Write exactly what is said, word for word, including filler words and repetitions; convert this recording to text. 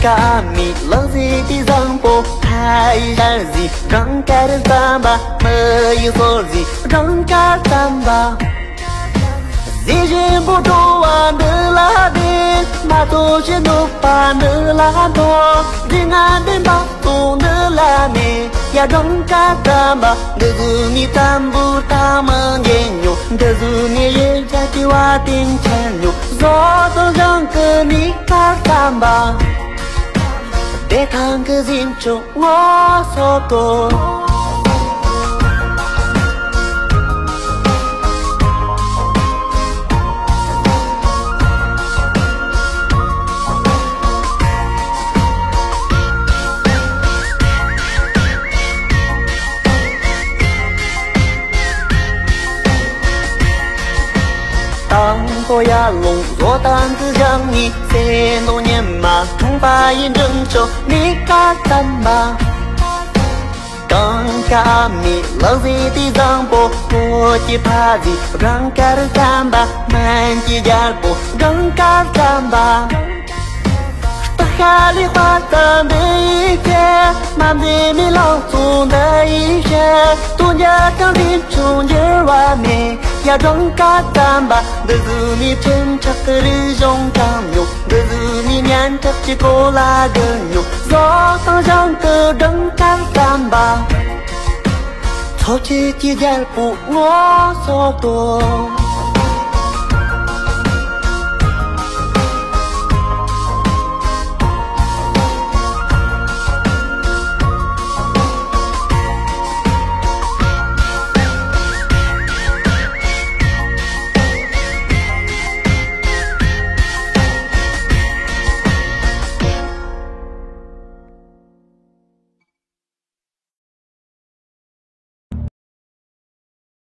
ཀ་མི་ལག་ཟིན་དེ་བཟང་པོ། ཕ་ཡི་ཞལ་ཟིན་སྦྲང་དཀར་རྩམ་པ། མི་ཡི་སོར་ཟིན་སྦྲང་དཀར་རྩམ་པ། ཟས་ཞིམ་པོ་བྲོ་བ་འདི་ལ་བདེ། མ་ཐོགས་ཤིང་ནུས་པ་འདི་ལ་མཐོ། འདི་ང་འདི་འབག་ཏུ་འདི་ལ་མེད། ཡ་སྦྲང་དཀར་རྩམ་པ། འདི་ཟོས་ནས་ཏམ་བུ་ཏ་མ་འགྱེལ་མྱོང་། འདི་ཟོས་ནས་ཡེ་བྱ་ཀི་བ་ཏིང་ཆེན་མྱོང་། ཟོག་དང་ཞང་ཀི་ནི་དཀར་རྩམ་པ། བདེ་ཐང་གི་ཟིན་ཆོག་ངོ་སོ་ཏོ། དང་པོ་ཡར་ལོངས་བཟོ་དང་དུ་བཞག་ནི། སེ་ནོ་ཉི་མ་ཐུང་པ་ཡིན་འགྲིམ་ཆོག་ནི་ཀ་ཙམ་པ། གང་ཀ་མི་ལག་ཟིན་དེ་བཟང་པོ། ཁོ་ཀྱི་ཕ་ཟིན་རང་དཀར་ཙམ་པ། སྨན་གྱི་རྒྱལ་པོ་རང་དཀར་ཙམ་པ། སྟག་ཤ་ལི་པ་ཙམ་འདི་ཡི་ཁྱེད། མ་འདི་མི་ལང་ཚོ་འདི་ཡི་ཁྱེད། དུ་འཇའ་གང་འདི་ཆུང་འགྱུར་བ་མེད། ཡ་སྦྲང་དཀར་ཙམ་པ། འདི་ཟོས་ནས་ཁྲིམས་ཁྲག་གི་རིགས་གཞུང་གང་མྱོང་། འདི་ཟོས་ནས་སྙན་གྲགས་ཀྱི་གོ་ལ་གི་མྱོང་། ཟོག་དང་ཞང་གི་སྦྲང་དཀར་ཙམ་པ། ཚོ་སྐྱིད་ཀྱི་རྒྱལ་པོ་ངོ་སོ་ཏོ།